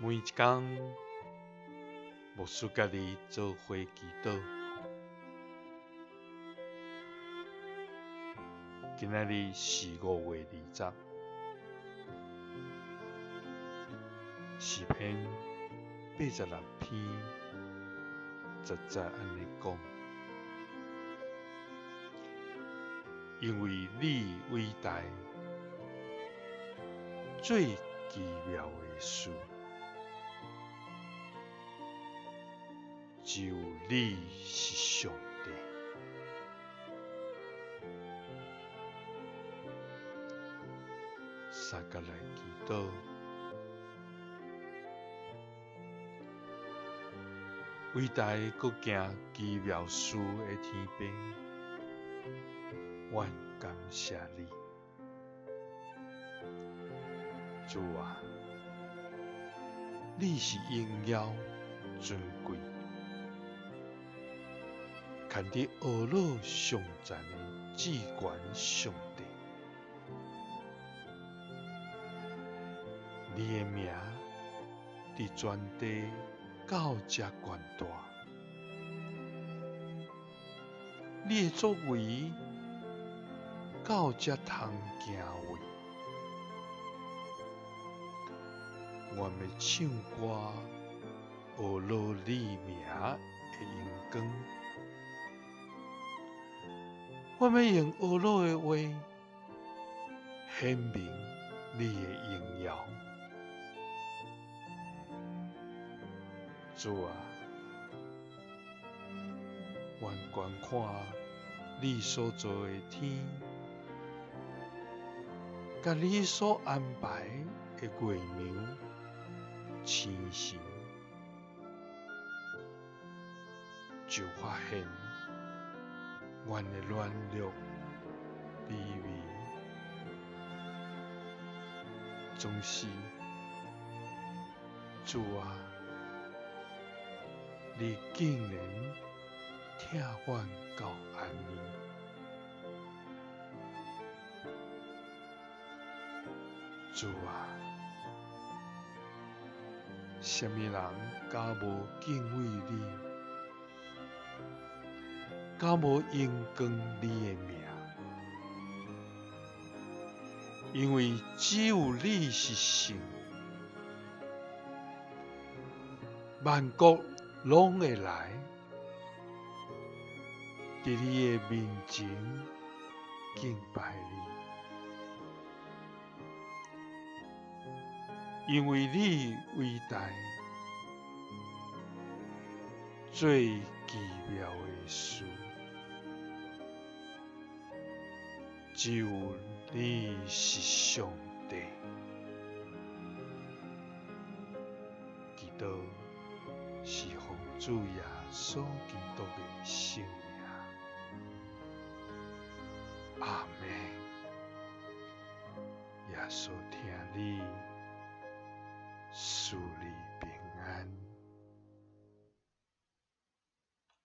每一工，牧師佮你做伙祈禱。今仔日是5月20，詩篇86篇10節按呢講：因為你偉大，做奇妙的事。只有你是上帝。三佮來祈禱，偉大閣行奇妙事的天父，阮感謝你，主啊，你是榮耀尊貴。牽佇呵咾上層的至懸上帝，你的名佇全地到遮懸大，你的作為到遮通敬畏。阮欲唱歌呵咾你名的榮光。阮欲用呵咾的話顯明你的榮耀。主啊，阮觀看你所造的天，佮你所安排的月娘、星辰，就發現阮的軟弱、卑微，總是主啊，你竟然疼阮到按呢。主啊，啥物人敢無敬畏你？敢無榮光你的名？因為只有你是神，萬國攏會來，佇你的面前敬拜你，因為你偉大，做奇妙的事，只有你是上帝。祈禱是奉主耶穌基督的聖名。阿們。耶穌疼你，賜你。